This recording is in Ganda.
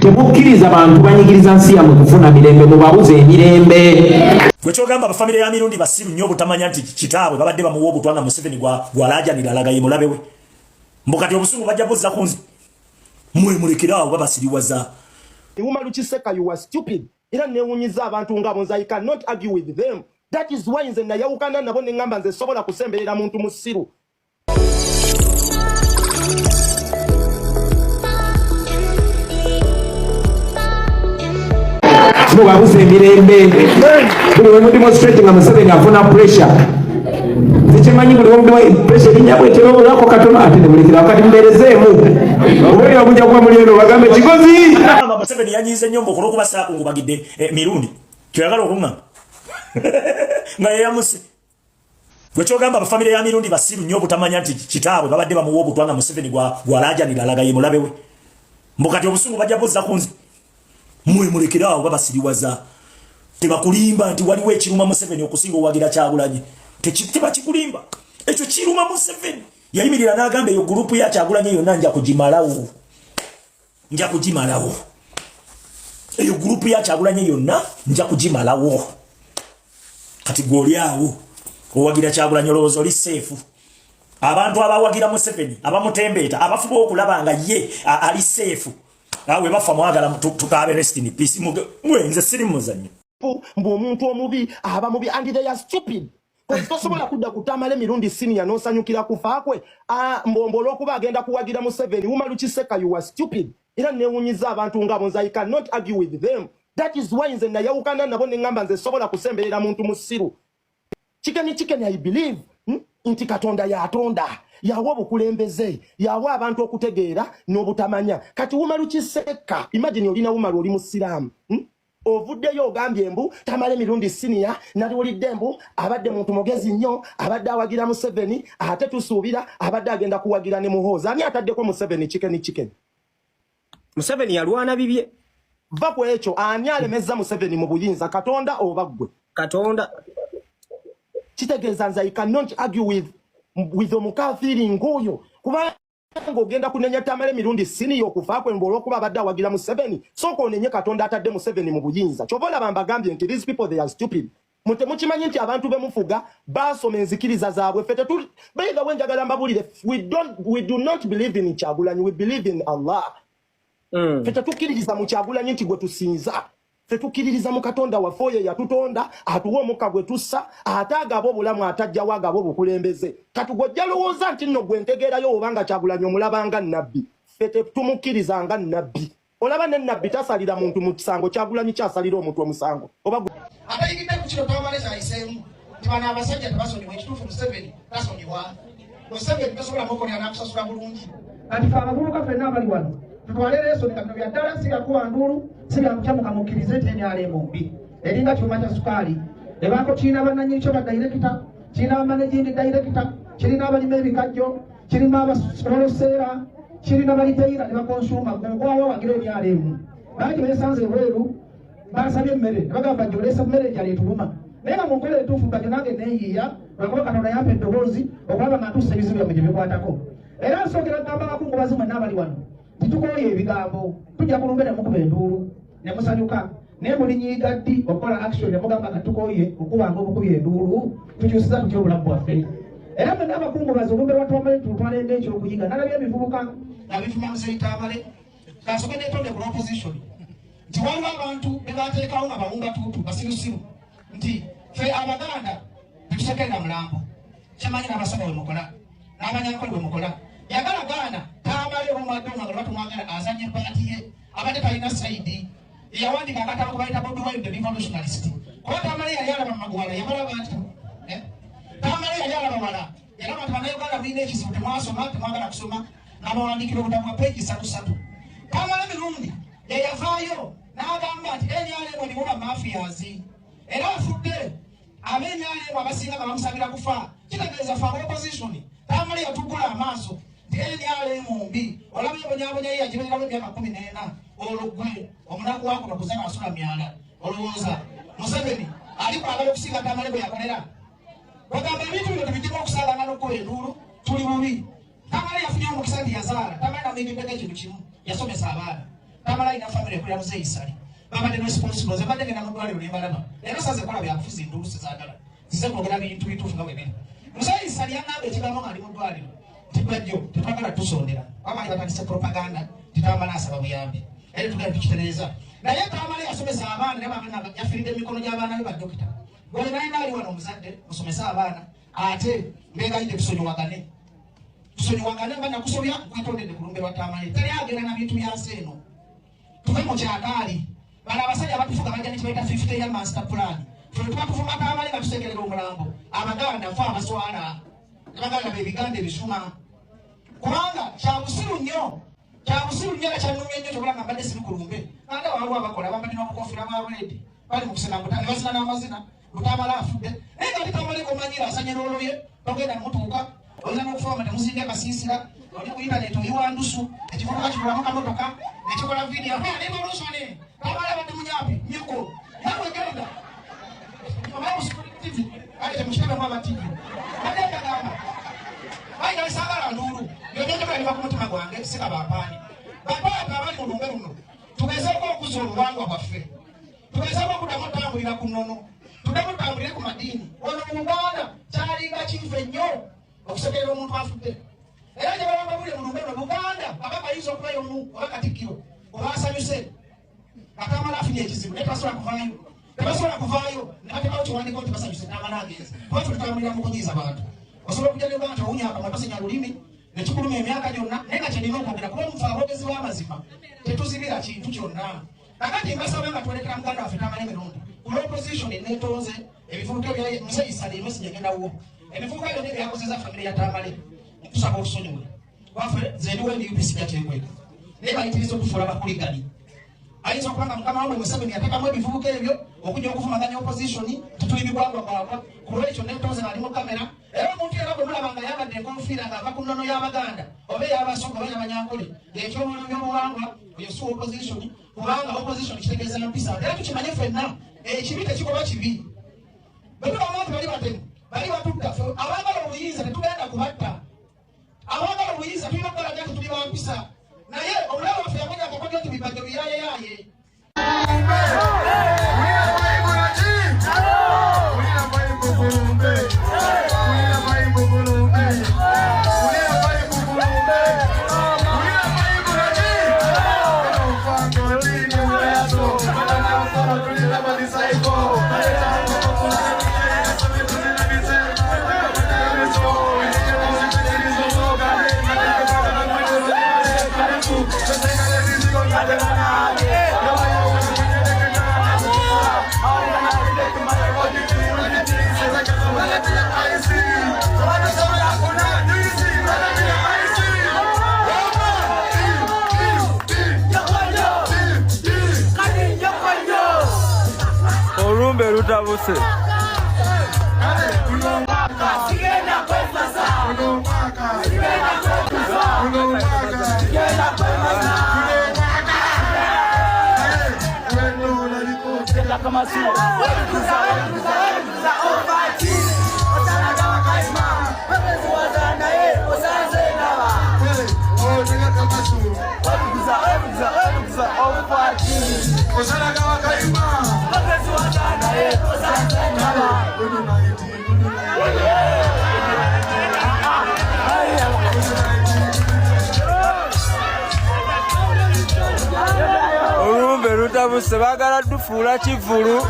Temukkiriza bantu banyigiriza nsi yammwe kufuna mirembe, mubabuze emirembe. Gwe kyogamba abafamire ya Mirundi basiru nnyo obutamanya nti kitaabwe babadde bamuwa obutwa nga Museveni gwalaajanira alaga ye mulabe we. Mbu kati obusungu bajja buzza ku nze. Mwe mulekere awo babasiriwaza. Umaru Kiseka, you are stupid. Era newunyiza abantu ngabo nze I cannot argue with them. That is why nze nayawukana nabo ne ngamba nze sobola kusemberera muntu musiru. Mubabuze emirembe. Buli we mudemonstrate nga Museveni afuna pressure. Nze buli we pressure erinnya bwetera obulako katono ate ne mulekera kati mbeerezeemu. Obeera mujja kuba muli eno bagambe Kigozi. Museveni yanyiize nnyo mbu olw'okuba saakungubagidde Mirundi. Kyoyagala okuŋŋamba. Nga yeyamuse. Gwe kyogamba abafamire ya Mirundi basiru nnyo obutamanya nti kitaabwe babadde bamuwa obutwa nga Museveni gwalaajanira alaga ye mulabe we. Mbu kati obusungu bajja buzza ku nze. Mwe mulekere awo babasiriwaza. Tebakulimba nti waliwo ekiruma Museveni okusinga owagira Kyagulanyi. Tebakikulimba. Ekyo kiruma Museveni. Yayimirira n'agamba eyo gurupu ya Kyagulanyi yonna nja kugimalawo. Nja kugimalawo. Eyo gurupu ya Kyagulanyi yonna nja kugimalawo. Kati gwe oli awo owagira Kyagulanyi olowooza oli seefu. Abantu abawagira Museveni abamutembeeta abafuba okulaba nga ye ali seefu. Awe bafa mwagala tukaabe rest in peace. Mwe nze siri muzannyo. Mbu omuntu omubi aba mubi and they are stupid. Tosobola kudda kutamala emirundi senior n'osanyukira kufa kwe. Mbombo olw'okuba agenda kuwagira Museveni. Umaru Kiseka, you are stupid. Era newunyiza abantu ngabo nze I cannot argue with them. That is why nze nayawukana nabo ne ngamba nze sobola kusemberera muntu musiru. Chicken chicken I believe nti Katonda yatonda, yawa obukulembeze, yawa abantu okutegeera n'obutamanya. Kati Umaru Kiseka, imagine olina Umaru oli musiraamu. Ovuddeyo ogambye mbu Tamale Mirundi senior, naliwulidde mbu abadde muntu mugezi nnyo, abadde awagira Museveni, ate tusuubira abadde agenda kuwagira ne Muhoozi. Ani ataddeko Museveni? Chicken chicken. Museveni yalwana bibye. Va ku ekyo, ani alemezza Museveni mu buyinza, Katonda oba ggwe? Katonda. Kitegeeza nze I cannot argue with omukafiiri ng'oyo, kubanga ogenda kunenya Tamale Mirundi senior okufa kwe mbu olw'okuba abadde awagira Museveni. Sooka onenye Katonda atadde Museveni mu buyinza. Ky'ova olaba mbagambye nti these people they are stupid. Mukimanyi nti abantu be mufuga baasoma enzikiriza zaabwe. Ffe tetu, by the way, njagala mbabulire, we do not believe in Kyagulanyi, we believe in Allah. Ffe tetukkiririza mu Kyagulanyi nti gwe tusinza. Ffe tukkiririza mu Katonda waffe oyo eyatutonda, atuwa omukka gwe tussa, ate agaba obulamu, atajjawo agaba obukulembeze. Kati gw'ojja lowooza nti nno gwe ntegeerayo obanga Kyagulanyi omulaba nga nnabbi. Ffe tetumukkiriza nga nnabbi. Olaba ne nnabbi tasalira muntu mu kisango, Kyagulanyi kyasalira omuntu omusango. Oba atayigidde ku kino Tamale kyayiseemu nti bano abasajja tebasonyiwa. Ekituufu Museveni tasonyiwa. Museveni tosobola mukolera n'akusasula bulungi. Kati fe abavubuka ffenna abali wano tutwale lesson katono bya ddala, si byakuba nduulu, si byakucamuka, mukkirize nti NRM mbi, eringa kyuma kya sukaali, ebaako kirina bannannyini kyo ba director, kirina ba managing director, kirina abalima ebikajjo, kirina abaloloseera, kirina ba retailer ne ba consumer. Gwogwawo wagira NRM bangi besanze ebweru basabye emmere ne bagamba Bajjo oleesa mmere enjala etuluma, naye nga mu nkola entuufu Bajjo nange neeyiiya lwakuba Katonda yampa eddoboozi okulaba nga ntuusa ebizibu byammwe gye bikwatako. Era nsookera kugamba abakungubazi mwenna abali wano titukooye ebigambo, tujja kulumbe ne mukuba enduulu ne musanyuka, naye mulinyiiga ddi okukola action ne mugamba nga tukooye okubanga obukubi enduulu, tukyusiza tutya obulamu bwaffe? Era mwenna abakungubazi olumbe lwa Tamale tulutwalenga ekyokuyiga. Nalabye ebivubuka nga bivuma Muzeeyi Tamale. Kansooke neetonde ku opposition nti waliwo abantu be bateekawo nga bawumbatuutu basirusiru nti ffe Abaganda tetusekerera mulambo. Kyemanyi n'Abasoga bwe mukola n'Abanyankole bwe mukola. Yagala gaana Tamale omwadde omwagala batumwagala azanye epaati ye abadde talina side. Yawandiika akatabo kubayita Bobi Wine the revolutionalist, kuba Tamale yali alaba magwala yabalaba nti Tamale yali alaba wala, yalaba nti Bannayuganda mulina ekizibu, temwasoma, temwagala kusoma, n'abawandiikira obutabo bwa peegi satu satu. Tamale Mirundi yeyavaayo n'agamba nti NRM erimu ba mafias, era afudde ab'NRM abasinga nga bamusabira kufa. Kitegeeza fe aba opposition Tamale yatugula amaaso nti NRM mbi. Olaba ebonyabonya ye yagibeereramu emyaka 14. Olwo gwe omunaku wakuno kuzana asula myala, olowooza Museveni ali kwagala okusinga Tamale bwe yakolera? Bagamba ebintu bino tubijjemu okusaalanga n'okukuba enduulu, tuli bubi. Tamale yafunye omukisa nti yazaala. Tamale namuyimiddeko ekintu kimu, yasomesa abaana. Tamale alina famire ekulira Muzeeyi Ssali, babadde responsible. Nze mbadde ngenda mu ddwaliro ne mbalaba. Leero saze kola byabufuzi, nduulu sizaagala, nzize kwogera bintu bituufu nga bwe biri. Muzeeyi Ssali yaŋŋamba ekigambo nga ali mu ddwaliro nti, "Bajjo, tetwagala tusondera." Babaali batandise propaganda nti Tamale asaba buyambi, era tugenda tukitereeza. Naye Tamale yasomesa abaana, naye bagenda yafiiridde emikono gy'abaana be badokita. Gwe naye naali wano omuzadde, musomese abaana, ate mbegayidde tusonyiwagane, tusonyiwagane. Mba nakusobya, nkwetondedde ku lumbe lwa Tamale. Teri agenda na bintu bya nsi eno. Tuve mu kyakaali. Bano abasajja batufuga bajja nekibaita 50 year master plan. Ffe tuba tuvuma Tamale nga tusekerera omulambo. Abaganda fe abaswala, abaganda bebiganda ebisuma, kubanga kyabusiru nnyo, kyabusiru nnyo era kyannumye nnyo. Kyobula nga mbadde siri ku lumbe, ate waliwo abakola bambadde n'obukofiira bwa red, bali mu kuseka ne bazina n'amazina, Tamale afudde. Naye nga Tamale komanyira asanye n'olwoye, togenda mutuuka, oyinza n'okufa temuzinga kasiisira. Oli ku internet oyiwa ndusu, ekivubuka kigulamu kamotoka nekikola vidiyo revolution, Tamale abadde munyapi nyoko nawe genda omaye. Kale temukirabemu aba TV, badde mbagamba bayina saagala nduulu. Byonna njagala biva ku mutima gwange, sikabampaani. Bapaapa abali mu lumbe luno, tugezeeko okuzza obuwangwa bwaffe, tugezeeko okuddamu otambulira ku nnono, tuddemu tutambulire ku madiini. Wano mu Buganda kyalinga kife nnyo okusekerera omuntu afudde. Era njagala mbabulire, mu lumbe luno Buganda kabaka ayinza okubayo omu oba katikkiro oba asanyuse atamala afunye ekizibu, naye tebasobola kuvaayo, tebasobola kuvaayo nebatekawo kiwandiiko nti basanyuse tamala agenze. Kuba ffe tutambulira mu kunyiiza bantu. Osobola okujja ne nti owunya akamwa, tosenya lulimi, nekikuluma emyaka gyonna, naye nga kyenina okwogera, kuba mufe aboogezi b'amazima tetuzibira kintu kyonna. Kakati mbasaba nga twolekera muganda waffe Tamale Mirundi, ku opposition netonze ebivubuka bya Muzeeyi Ssali, emesi gyegendawo, ebivubuka byonna ebyakozeza famire ya Tamale, tusaba otusonyiwe. Waffe nze ndiwo NUP, sijja kyekweka, naye bayitiriza okufuula bakuligani. Ayinza okuba nga mukama wamwe Museveni yateekamu ebivubuka ebyo okujja okuvumaganya opposition, tetuli bigwagwagwagwa. Ku lwekyo netonze ali mu kamera. Era omuntu era bwe mulaba nga yambadde enkofiira ng'ava ku nnono y'Abaganda oba ey'Abasoga oba ey'Abanyankole ng'ekyobulumi by'obuwangwa, oyo si opposition, kubanga opposition kitegeeza mpisa. Era tukimanye ffenna, ekibi tekikoba kibi. Bwe tugamba nti bali batemu, bali batutta, ffe abaagala obuyinza tetugenda kubatta. Abaagala obuyinza tulina okukolaga nti tuli bampisa, naye omulabe waffe yamanya akakodyo nti bibajjo biyaayeyaye. Olumbe lutabuse. Olumbe lutabuse, baagala dufuula kivulu.